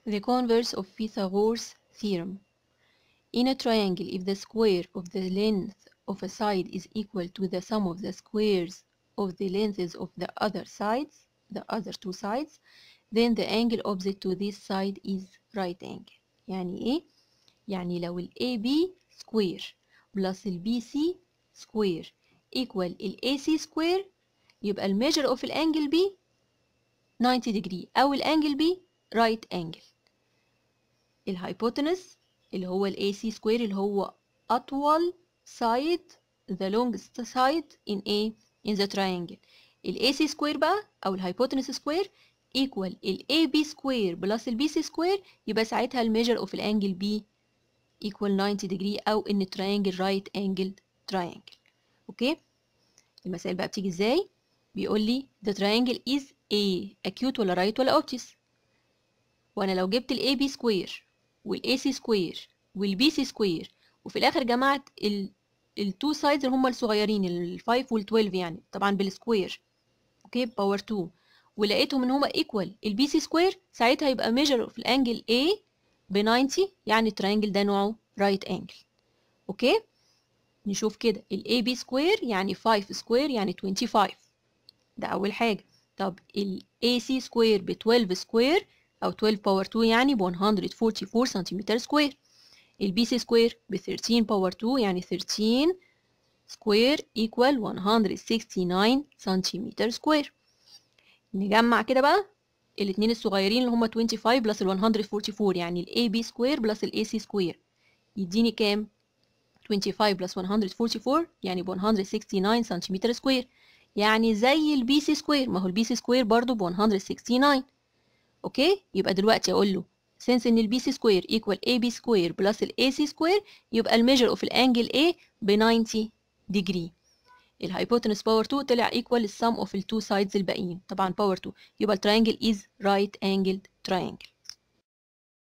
The converse of Pythagoras theorem. In a triangle, if the square of the length of a side is equal to the sum of the squares of the lengths of the other sides, the other two sides, then the angle opposite to this side is right angle. يعني ايه؟ يعني لو ال AB square plus ال BC square equal ال AC square، يبقى ال measure of ال angle B 90 degree أو ال angle B right angle. ال hypotenuse اللي هو ال AC square، اللي هو أطول side، the longest side in A in the triangle. ال AC square بقى أو ال hypotenuse square equal ال AB square plus ال BC square، يبقى ساعتها ال measure of ال angle B equal 90 degree أو إن triangle right angle triangle. okay، المسائل بقى بتيجي ازاي؟ بيقول لي the triangle is A acute ولا right ولا obtuse؟ وانا لو جبت ال AB square وال AC square وال BC square وفي الاخر جمعت ال two sides اللي هم الصغيرين، ال 5 وال 12، يعني طبعا بال square، okay، power 2، ولقيتهم ان هما equal ال BC square، ساعتها يبقى measure of ال angle A ب 90، يعني ال triangle ده نوعه right angle. okay، نشوف كده ال AB square يعني 5 square يعني 25، ده أول حاجة. طب ال AC square ب 12 square أو 12 power 2، يعني ب 144 سنتيمتر square. ال BC square ب 13 power 2، يعني 13 square equal 169 سنتيمتر square. نجمع كده بقى الاتنين الصغيرين اللي هما 25 plus ال 144، يعني ال AB square plus ال AC square، يديني كام؟ 25 plus 144 يعني ب 169 سنتيمتر square، يعني زي ال BC square، ما هو ال BC square برضو ب 169. okay، يبقى دلوقتي اقول له since ان ال BC square equal AB square plus ال AC square، يبقى ال measure of ال angle A ب 90 degree. ال hypotenuse power 2 طلع equal ال sum of ال two sides الباقيين طبعا power 2، يبقى ال triangle is right angled triangle.